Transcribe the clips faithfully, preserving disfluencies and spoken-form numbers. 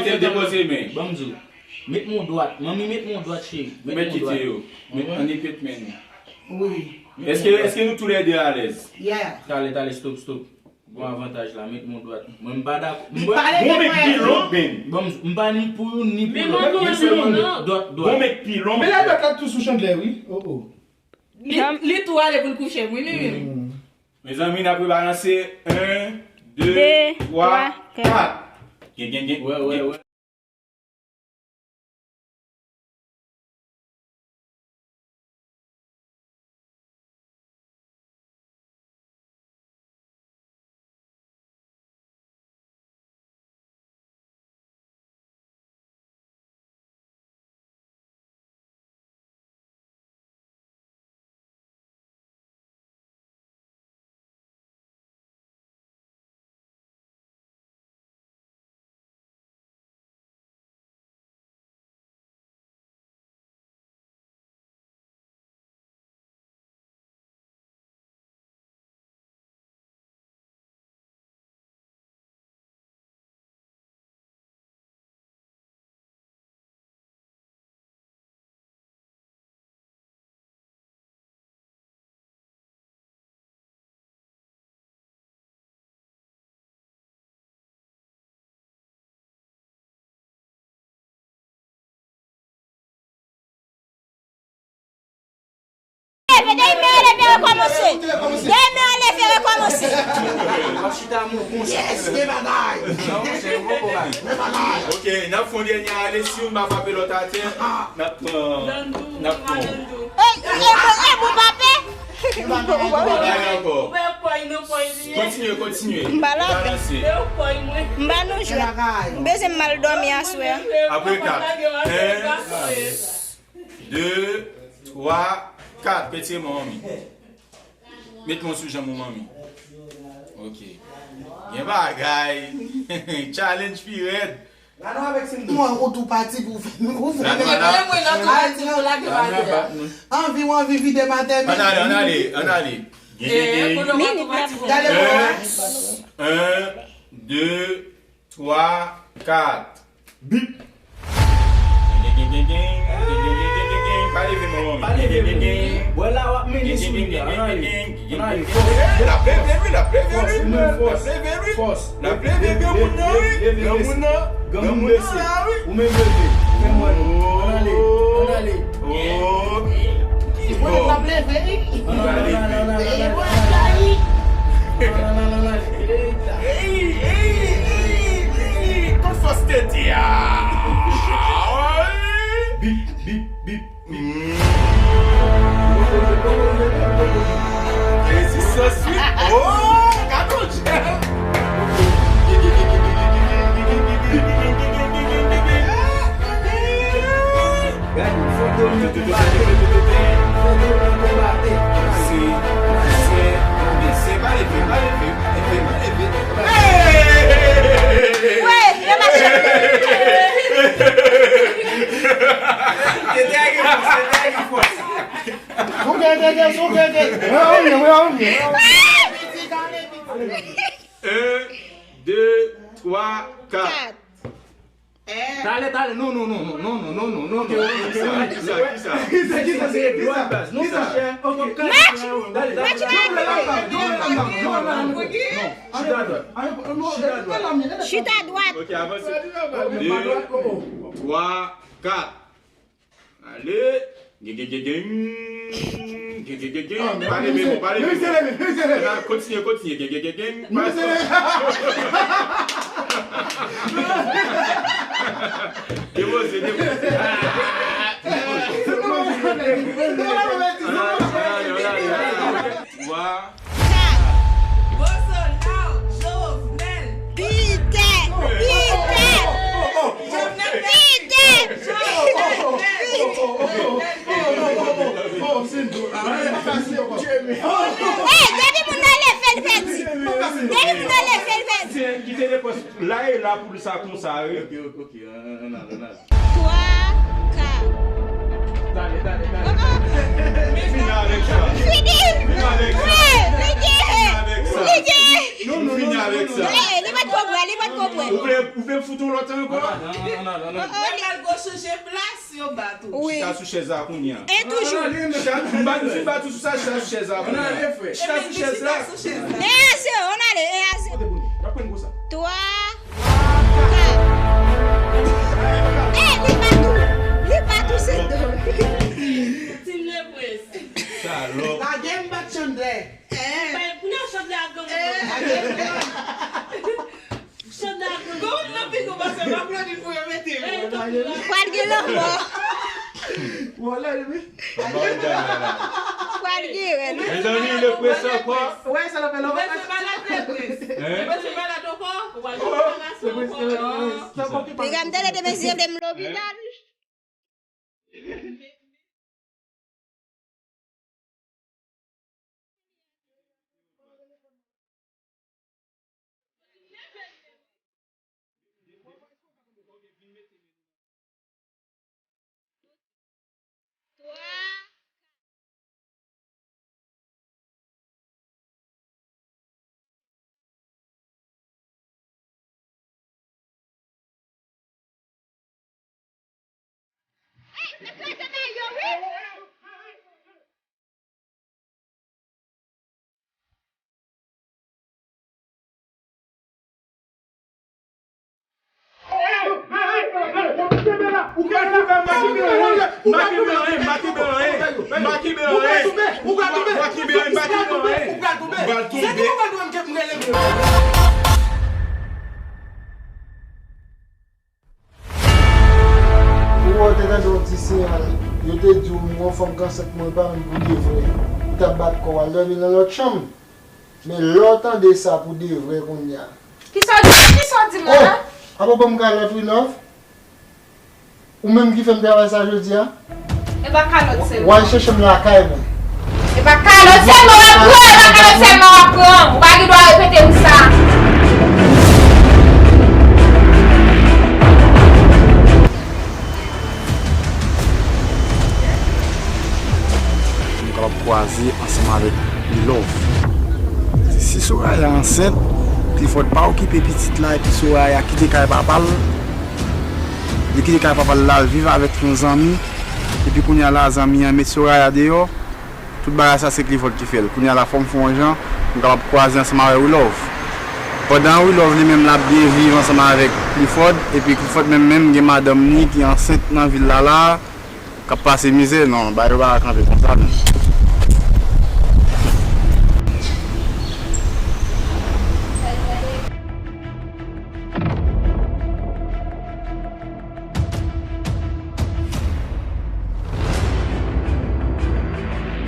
mete l depoze men. Ban m di w. Met men dwat. Manmi, met men dwat, cheri. Ou mèt kite yo. Met, annik met men nou. Wi. Èske, èske nou toulède alèz? Yeah. Talè, talè, stop, stop. Bon avantaj la, met men dwat. Mwen, m pa dakò. Bon, men pi long, men. Bon, m pa ni pou youn, ni pou lòt. Men mwen tou, dwat, dwat. Bon, men pi long. Men la, dwat la tou sou chandlè, wi. Oh, oh. Li, li tou ale pou l kouche, wi, li, wi. Mezanmi, n ap rebalanse. En, de, twa, kat. Gen, gen, gen. Wè, wè, wè. Leve, demen leve, rekòmanse. Demen leve, rekòmanse. Yes, gen bagay. Ok, n ap fè yon dènye ale, si youn pa frape lòt atè, n ap pran, n ap pran. Ey, e bon, e bon, pape. Kontinye, kontinye. M pa la. M pa nou jwèt. M bezwen m al dòmi aswè a. Apre kat. En, de, twa, kat. Retire men w, manmi. Met men w sou janm ou, manmi. Ok. Gen bagay. Challenge pi rèd. Mwen, ou tou pati pou ou fè. Mwen, mwen tou pati pou lage bagay. Anvi, ou anvi vide m atè, men. Ann ale, ann ale, ann ale. Gen, gen, gen. Minit la pou. Gade mwen. En, de, twa, kat. Bip. Gen, gen, gen, gen. Pa leve, manman. Pa leve, gen, gen, gen. Wè la, w ap mennen sou li la. Ann ale. Ann ale. Fòs. L ap leve, wi, l ap leve, wi. Fòs, fòs. L ap leve, granmoun nan, wi. Granmoun nan. Granmoun nan la, wi. Ou menm leve. Fè m wè nou. Ann ale. Ann ale. Oh. Mwen menm l ap leve, wi. Ann ale, ann ale, ann ale. Ann ale, ann ale. Eita. Ey, ey, ey, ey. Kot fòs te di a? Bip, bip, bip. Rezistans, wi. Oh, gade yon jèl. Gade, fòk yo mete bate. Fòk yo mete bate. Se, se, se, pa leve, pa leve, pa leve, pa leve. Hey! Wè, yo mache. Se te gen fòs, se te gen fòs. Sou kèkè, sou kèkè. Mwen anmye, mwen anmye. En, de, twa, kat. Kat. Talè, talè, non, non, non. Kisa, kisa, kisa? Kisa, kisa, se dwat baz. Non, monchè. Match, match, match. Chita dwat. Chita dwat. Ok, avanse. De, twa, kat. Ale. Gen, gen, gen, gen. Gen, gen, gen, gen. Pa leve, non, pa leve, non. Kontinye, kontinye. Gen, gen, gen, gen. Depoze, depoze. Ann ale, ann ale, ann ale. Wa. Bozo, Law, Jovenel. Pite, pite. Sa e la pou sa konsa, wi. Ok, ok, ok. Ann, ann, ann, ann. Twa, kat. Tande, tande, tande. Fini avèk sa. Fini. Fini avèk sa. Wi, li gen. Fini avèk sa. Li gen. Non, non, fini avèk sa. Eh, li pa t konprann, li pa t konprann. Ou vle, ou vle m fout yon lòt ankò? Non, non, non, non, non. Mwen pral go chanje plas, yo bat ou. Wi. Chita sou chèz la kounye a. E toujou. M ba, m fin bat ou sou sa, chita sou chèz la kounye a. Chita sou chèz la. E a zéro, on ale, e a zéro. Kote pou nou? N ap pran gwo sa. Twa, kat. Eh, li pa tou. Li pa tou, se do. Tim Leprens. Salòp. Lage m bat chandè. Eh. Bay, pou nan chandè ak granmoun. Eh. Lage m bat. Chandè ak granmoun. Granmoun nan pi gwo pase m ap plede pou yo mete m. Eh, tanpri la. Pral gen lanmò. Wala, wi. Pral gen rèn. Mezanmi, Leprens ankò. Wè, sa l ap fè la. Ou bezwen malad, Leprens. Hein? Ou bezwen malad ankò? Ou pral gen enfòmasyon ankò. Piga m tande de mesye vle m lopital. Ou wè, w te tande yon ti siyal, yo te di w yon fanm k ansent mwen pa menm pou de vrè, ou t ap bat kò w al dòmi nan lòt chanm. Men lè w tande sa pou de vrè kounye a. Kisa w di, kisa w di m la? Oh! Apa w ban m kalòt wi, love? Ou menm ki fè m travay sa jodi a? E pa kalòt sèlman. W al chèche m lakay mwen. E pa kalòt sèlman w ap pran, e pa kalòt sèlman w ap pran. Ou pa gen dwa repete m sa. Nou kapab kwaze ansanm avèk Love. Si Soraya ansent, Clifford pa okipe pitit la, epi Soraya kite kay papa l. Li kite kay papa l la, l viv avèk yon zanmi. Epi kounye a la, zanmi an met Soraya deyò. Tout bagay sa, se Clifford ki fè l. Kounye a la, fò m fè yon jan, m kapab kwaze ansanm avèk Wilove. Pandan Wilove li menm l ap byen viv ansanm avèk Clifford, epi Clifford menm menm gen madanm ni ki ansent nan vil la la, k ap pase mizè, non, bagay yo pa ka kanpe konsa, non.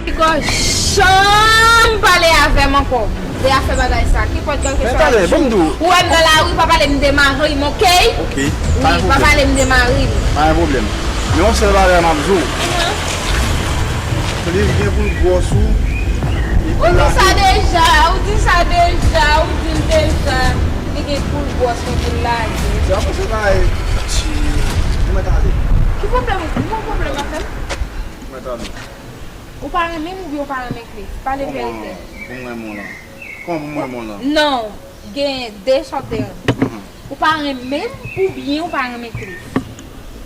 Piga janm pale avè m ankò de afè bagay sa. Ki pòt bagay sa? Men talè, ban m di w. Ou wè m nan lari, pa pale m de mari m, oke? Oke. Wi, pa pale m de mari m. Pa gen pwoblèm. Men yon sèl bagay m ap di w. Li gen pou l gwòs ou. Ou di sa deja, ou di sa deja, ou di l deja. Li gen pou l gwòs mwen pou l lage. Se yon pwochen bagay. Ou mèt ale. Ki pwoblèm ou? Ou gon pwoblèm avè m? Ou mèt ale. Ou pa renmen m oubyen ou pa renmen Cliff? Pale verite. Kòman pou m renmen w lan? Kòman pou m renmen w lan? Non, gen de sòt de renmen. Ou pa renmen m oubyen ou pa renmen Cliff?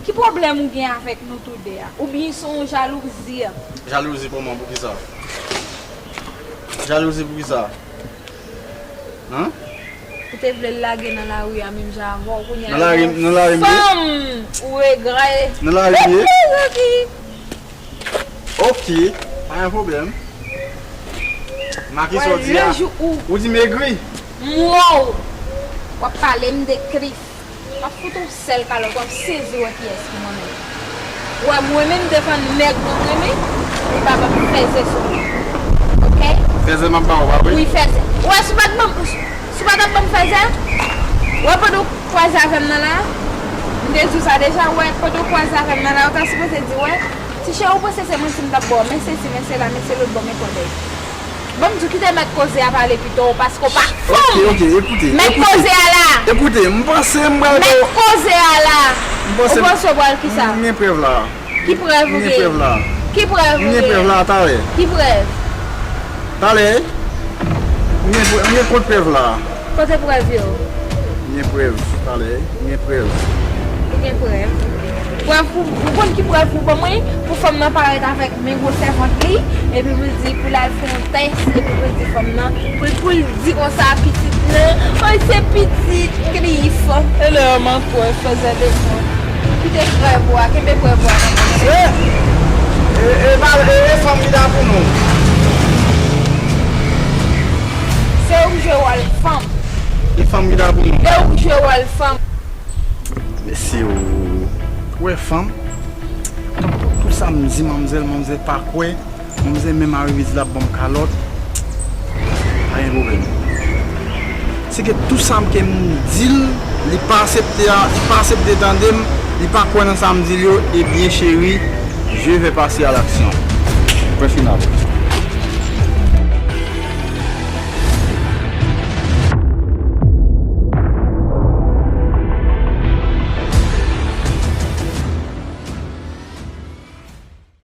Ki pwoblèm ou gen avèk nou tou de a? Oubyen se yon jalouzi? Jalouzi kòman? Poukisa? Jalouzi poukisa? Hein? Ou te vle l lage nan lari a menm jan avè w, kounye a li gen fanm, ou regrè. Nan lari m ye? Mezanmi. Ok, pa gen pwoblèm. Make sa w di a. Ou di m egri. M wè w. W ap pale m de Cliff. W ap fout yon sèl kalòt, w ap sezi wè kiyès ki manman w. Ou wè mwen menm devan nèg mwen renmen, li pa ban m fèzè sou li. Ok? Fèzè m ap ba w, pa vre? Wi, fèzè. Ou wè si w pa t ban m, si w pa t ap ban m fèzè, ou wè pandan w kwaze avè m nan la, m te di w sa deja, ou wè pandan w kwaze avè m nan la, ou ta sipoze di, wè, ti cheri, ou panse se manti m t ap ba w, men sesi, men sela, men se lòt bò, men kòdèy. Ban m di w, kite mèt koze a pale pito, paske w pa fanm. Ok, ok, ekoute. Mèt koze a la. Ekoute, m panse m pral. Mèt koze a la. M panse. Ou panse w pral kisa? M gen prèv la. Ki prèv ou M gen gen? Prèv la. Ki prèv M ou gen gen? Prèv la, talè. Ki prèv? Talè. M gen, m gen kont prèv la. Kote prèv yo? M gen prèv, talè. M gen prèv. Ou gen prèv? Prèv pou, ou konn ki prèv pou ban mwen? Pou fanm nan parèt avèk men gwosè vant li, epi pou di pou l al fè yon tès, epi pou l di fanm nan, pou, pou l di konsa pitit nan, oy se pitit Cliff. E lè yo mantè fèzè de kont. Kite prèv ou a, kenbe prèv ou a nan men. E, e, e, e fanm ki ta pou nou. Se ou ki jwe wòl fanm. E fanm ki ta pou nou. E ou ki jwe wòl fanm. Mesye, ou wè fanm. Tout sa m di manmzèl, manmzèl pa kwè. Manmzèl menm arive di l ap ban m kalòt. Pa gen pwoblèm. Se ke tout sa m ke m di l, li pa aksepte a, li pa aksepte tande m, li pa kwè nan sa m di l yo, ebyen cheri, je vais passer à l'action. Pwen final.